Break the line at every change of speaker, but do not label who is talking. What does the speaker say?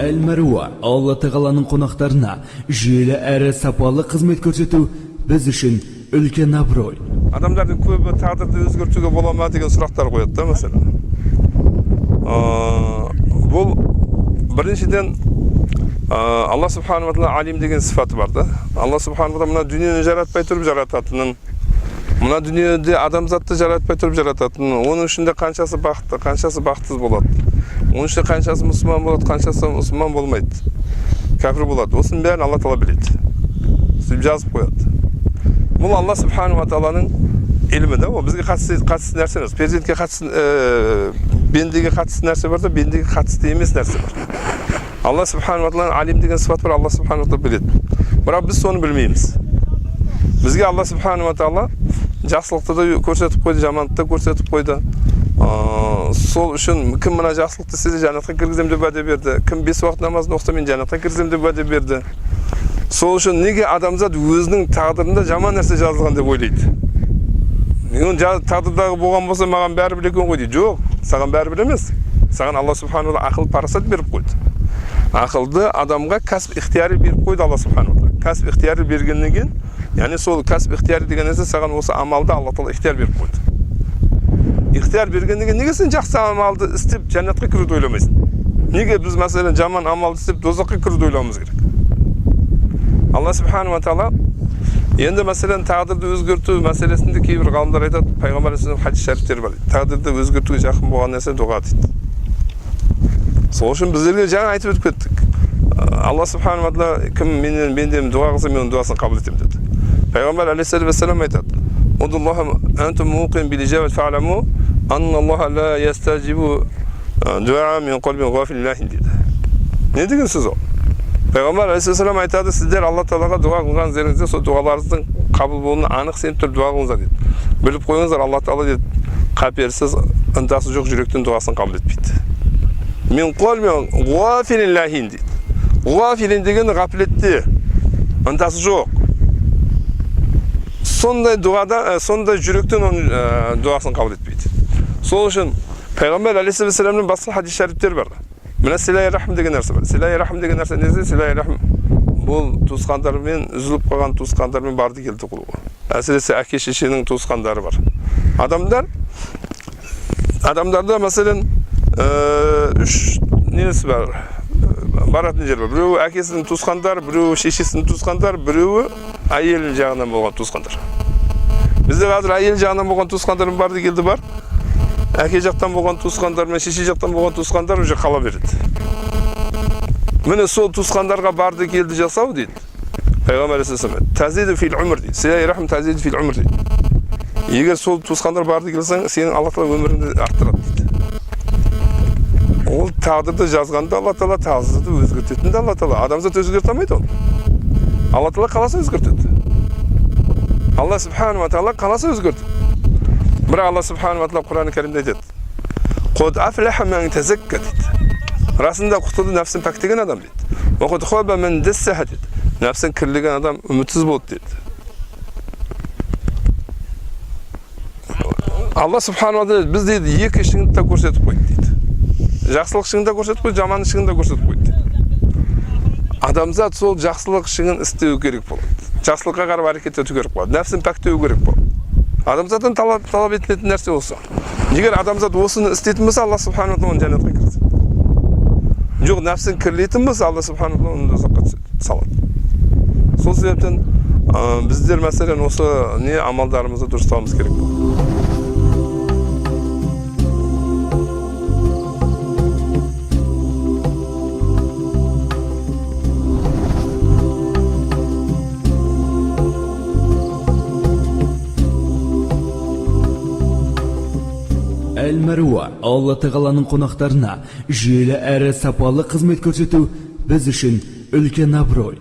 Әл Мәруа Алла Тағаланың қонақтарына жүйелі әрі сапалы қызмет көрсету біз үшін үлкен абырой.
Адамдардың көбі тағдырды өзгертуге бола ма деген сұрақтар қояды да, мәселен. Бұл біріншіден, Алла субханала тағала алим деген сипаты бар да. Алла субханала тағала мына дүниені жаратпай тұрып жарататынын, мына дүниеде адамзатты жаратпай тұрып жарататынын, оның ішінде қаншасы бақытты, қаншасы бақытсыз болады, оның ішінде қаншасы мұсылман болады, қаншасы мұсылман болмайды, кәпір болады, осының бәрін Алла тағала біледі, сөйтіп жазып қояды. Бұл Алла субханала тағаланың ілімі да, ол бізге қатысты нәрсе емес. Перзентке қатысты, бендеге қатысты нәрсе бар да, бендеге қатысты емес нәрсе бар. Алла субханала тағаланың алим деген сипаты бар, Алла субханала тағала біледі, бірақ біз соны білмейміз. Бізге Алла субханала тағала жақсылықты да көрсетіп қойды, жамандықты да көрсетіп қойды. Сол үшін кім мына жақсылықты істесе, жәннатқа кіргіземін деп уәде берді, кім бес уақыт намазын оқыса, мен жәннатқа кіргіземін деп уәде берді. Сол үшін неге адамзат өзінің тағдырында жаман нәрсе жазылған деп ойлайды? Оның тағдырдағы болған болса, маған бәрібір екен ғой дейді. Жоқ, саған бәрібір емес. Саған Алла субханала тағала ақыл парасат беріп қойды. Ақылды адамға кәсіп ихтияры беріп қойды Алла субханала тағала. Кәсіп ихтияры бергеннен кейін, яғни сол кәсіп ихтияры деген нәрсе, саған осы амалды Алла тағала ихтияр беріп қойды. Ихтияр бергеннен кейін неге сен жақсы амалды істеп жәннатқа кіруді ойламайсың? Неге біз, мәселен, жаман амалды істеп тозаққа кіруді ойлауымыз керек? Алла субханала тағала енді, мәселен, тағдырды өзгерту мәселесінде кейбір ғалымдар айтады, пайғамбар алейхиссалам хадис шәріфтері бар дейді, тағдырды өзгертуге жақын болған нәрсе дұға дейді. Сол үшін біздерге жаңа айтып өтіп кеттік. Алла субханала тағала кім менен, бендем дұға қылса, мен оның дұғасын қабыл етемін деді. Пайғамбар алейхиссалату вассалам айтады: «Удуллаха антум муқин бил ижабат фа'ламу анналлаха ла ястажибу дуа мин қалбин ғафилин лахин» дейді. Не деген сөз ол? Пайғамбар алейхиссалам айтады: сіздер Алла тағалаға дұға қылған жеріңізде сол дұғаларыңыздың қабыл болуына анық сеніп тұрып дұға қылыңыздар дейді. Біліп қойыңыздар, Алла тағала дейді, қаперсіз, ынтасы жоқ жүректің дұғасын қабыл етпейді. Мин қалбин ғафилин лахин дейді. Ғафилин деген ғафлетте, ынтасы жоқ. Сондай дұғада, сондай жүректен оның дұғасын қабыл етпейді. Сол үшін пайғамбар алейхиссаламның басқа хадис шәріптері бар. Мына силай рахм деген нәрсе бар. Силай рахм деген нәрсе не? Силай рахм бұл туысқандармен, үзіліп қалған туысқандармен барды келді қылу. Әсіресе әке шешенің туысқандары бар. Адамдарда, мәселен, үш несі бар, баратын жер бар. Біреуі әкесінің туысқандары, біреуі шешесінің туысқандары, біреуі әйелінің жағынан болған туысқандар. Бізде қазір әйел жағынан болған туысқандармен барды келді бар. Әке жақтан болған туысқандар мен шеше жақтан болған туысқандар уже қала береді. Міне, сол туысқандарға барды келді жасау дейді. Пайғамбар алейхиссалам тазиду фил умр дейді. Силай рахм тазиду фил умр дейді. Егер сол туысқандар барды келсең, сенің Алла тағала өміріңді арттырады дейді. Ол тағдырды жазғанда Алла тағала, тағдырды өзгертетін де Алла тағала. Адамзат өзгерте алмайды оны. Алла тағала қаласа өзгертеді. Алла субханала тағала қаласа өзгертеді. Бірақ Алла субханала тағала Құран кәрімде айтады: «Қод афлаха ман тазакка» дейді. Расында құтылды нәпсін пәктеген адам дейді. «Уа қад хаба ман дассаха» дейді. Нәпсін кірлеген адам үмітсіз болды дейді. Алла субханала тағала біз дейді екі шыңды да көрсетіп қойды дейді. Жақсылық шыңын да көрсетіп қойды, жаман шыңын да көрсетіп қойды дейді. Адамзат сол жақсылық шыңын істеу керек болады. Жақсылыққа қарап әрекет ету керек болады. Нәпсін пәктеу керек болады. Адамзаттан талап етілетін нәрсе осы. Егер адамзат осыны істейтін болса, Алла субханала тағала оны жәннатқа кіргізеді. Жоқ, нәпсін кірлейтін болса, Алла субханала тағала оны тозаққа салады. Сол себептен біздер, мәселен, осы не амалдарымызды дұрыстауымыз керек болады.
Әл Мәруа Алла Тағаланың қонақтарына жүйелі әрі сапалы қызмет көрсету біз үшін үлкен абырой.